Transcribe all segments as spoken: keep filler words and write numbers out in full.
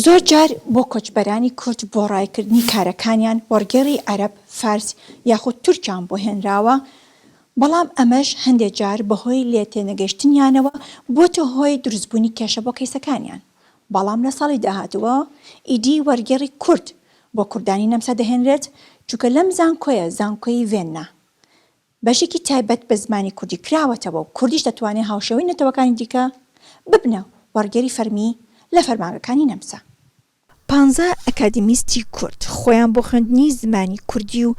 زۆر جار بۆ کۆچبەرانی کورد بۆ ڕایکردنی کارەکانیان وەرگێڕی عەرەب، فارس یاخود تورکیان بۆ هێنراوە، بەڵام ئەمەش هەندێک جار بەهۆی لێ تێنەگەیشتنیانەوە بۆتە هۆی دروستبوونی کێشە بۆ کەیسەکانیان. بەڵام لە ساڵی داهاتووە ئیدی وەرگێڕی کورد بۆ کوردانی نەمسا دەهێنرێت، چونکە لەم زانکۆیە، زانکۆی ڤێننا، بەشێکی تایبەت بە زمانی کوردی کراوەتەوە و کوردیش دەتوانێت هاوشێوەی نەتەوەکانی دیکە ببنە وەرگێری فەرمی لە فەرمانگەکانی نەمسا. پانزە ئەکادیمیستی کورد خۆیان بۆ خوێندنی زمانی کوردی و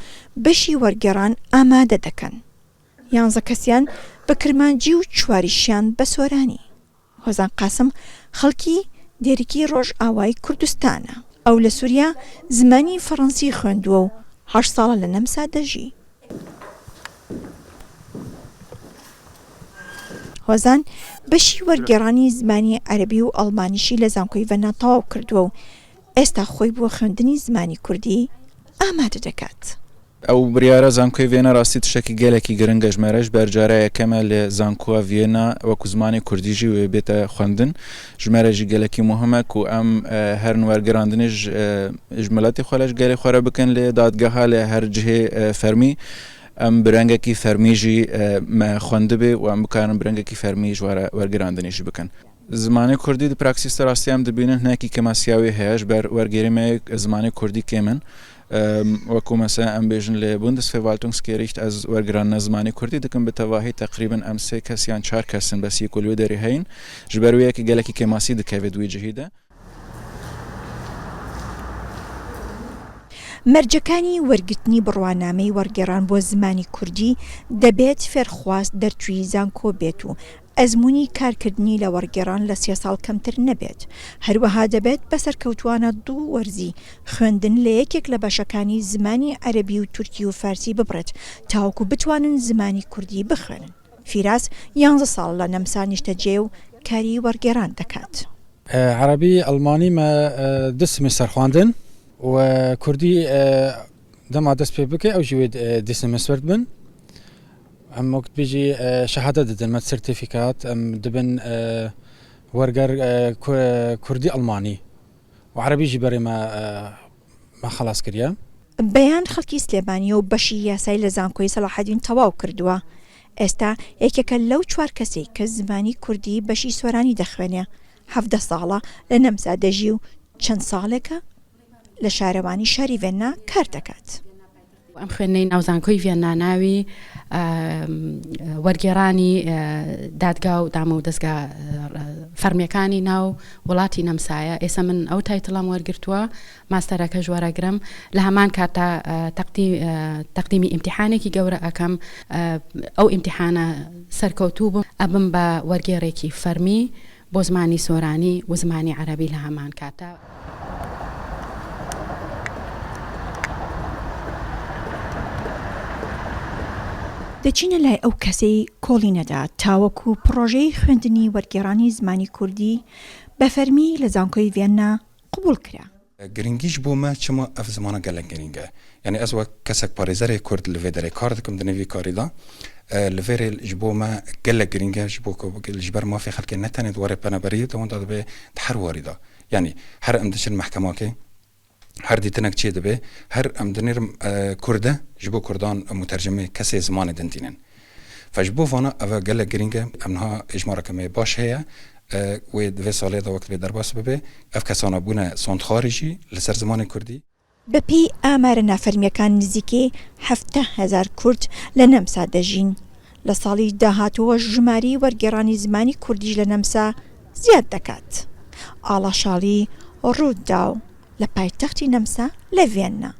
بەشی وەرگێڕان ئامادە دەکەن. یانزە کەسیان بە کرمانجی و چواریشیان بە سۆرانی. هۆزان قاسم خەڵکی دێرکی ڕۆژئاوای کوردستانە. ئەو لە سووریا زمانی فەڕەنسی خوێندووە و هەشت ساڵە لە نەمسا دەژی. هۆزان بەشی وەرگێڕانی زمانی عەرەبی و ئەڵمانیشی لە زانکۆی ڤەنا تەواو کردووە و ئێستا خۆی بۆ خوێندنی زمانی کوردی ئامادە دەکات. ئەو بڕیارە زانکۆی ڤێنا ڕاستی تشتێکی گەلێکی گرنگە، ژمارەش بەرجارە یەکەمە لە زانکۆ ڤێنا وەکو زمانی کوردیژی وێ بێتە خوێندن. ژمارەژی گەلێکی مهمە کو ئەم، ئە، هەر وەرگەراندنیش، ئە، ji miletê xwe le ji gelê xwe re bikin lê dadgeha li her cihê, e, fermî em bi rengekî fermî jî, e, me xwendibê û em bikarin bi rengekî fermî ji we re wergirandinê jî bikin. Zimanê kurdî di praksîs de rastî em dibînin hinekî kêmasiya wê heye ji ber wergêrê me yê zimanê kurdî kêm in. Em, wekû mesela em bêjin li Bundesverwaltungsgericht ez wergirandina zimanê kurdî dikim bi tevahî teqrîben em sê kes yan çar kes in bes yê ku li wê derê heyin. Ji ber wê yekê gelekî kêmasî dikeve di wê cihî de. مەرجەکانی وەرگرتنی بڕوانامەی وەرگێڕان بۆ زمانی کوردی دەبێت فێرخواز دەرچووی زانکۆ بێت و ئەزموونی کارکردنی لە وەرگێڕان لە سێ ساڵ کەمتر نەبێت. هەروەها دەبێت بە سەرکەوتووانە دوو وەرزی خوێندن لە یەکێک لە بەشەکانی زمانی عەرەبی و تورکی و فارسی ببڕێت تاوەکو بتوانن زمانی کوردی بخوێنن. فیراز یانزە ساڵ لە نەمسا نیشتەجێ و کاری وەرگێڕان دەکات. ئە، عەرەبی، ئەڵمانی مە، ئە، دە سمێستەر خواندن و کوردی، ئە، دەما دەست پێ بکە، ئەو ژی وێ، ئە، دە سمێستەر بن. ئەم وەکت بێژی، ئە، شەهادە دەدن، مە سەرتیفیکات، ئەم دەبن، ئە، وەرگەر، ئە، کو-، کوردی ئەڵمانی و عەرەبی ژی بەرێ مە، ئە، مە خەڵاس کریە. بەیان خەڵکی سلێمانیە و بەشی یاسای لە زانکۆی سەلاحەدین تەواو کردووە. ئێستا یەکێکە لەو چوار کەسەی کە زمانی کوردی بەشی سۆرانی دەخوێنێ. حەڤدە ساڵە لە نەمسا دەژی و چەند ساڵێکە لە شارەوانی شاری ڤێننا کار دەکات. ئەم خوێندنەی ناو زانکۆی ڤێننا ناوی، ئەم، وەرگێڕانی، ئە، دادگا و دامە و دەستگا، ئە، فەرمیەکانی ناو وڵاتی نەمسایە. ئێستا من ئەو تایتڵم وەرگرتووە، ماستەرەکەش وەرەگرم. لە هەمان کاتدا، ئە، تەقدی-، ئە، تەقدیمی ئیمتیحانێکی گەورە ئەکەم. ئە، ئەو ئیمتیحانە سەرکەوتوو بم، ئەبم بە وەرگێڕێکی فەرمی بۆ زمانی سۆرانی و زمانی عەرەبی لە هەمان کاتدا. دەچینە لای ئەو کەسەی کۆڵینەدا تاوەکو پڕۆژەی خوێندنی وەرگێڕانی زمانی کوردی بە فەرمی لە زانکۆی ڤێننا قبول کرا. Giringî ji bo me çima ev zimana gelek girîng e? Yanî ez wek kesek parêzerê Kurd li vê derê kar dikim di nêvî karî de. E, li vê rê ji bo me gelek girîng e, ji bo ku ji ber mafê xelkê ne tenê di warê penaberiyê de, wenda dibe di her warî de. Yanî her em diçin mehkemakê, her dîtinek çê dibe, her em dinêrin, e, Kurde, ji bo Kurdan mutercimê kesê zimanê din tînin. Fe ji bo vana ev gelek girîng e. Em niha hêjmareke me baş heye, e, wê di vê salê de wek divê derbas bibe. Ev kesana bûne sondxwarî jî li ser zimanê kurdî. بە پێی ئامارە نافەرمیەکان، نزیکەی حەڤدە هەزار کورد لە نەمسا دەژین. لە ساڵی داهاتووە ژماری وەرگێڕانی زمانی کوردیش لە نەمسا زیاد دەکات. ئاڵا شاڵی، ڕووداو، لە پایتەختی نەمسا، لە ڤێننا.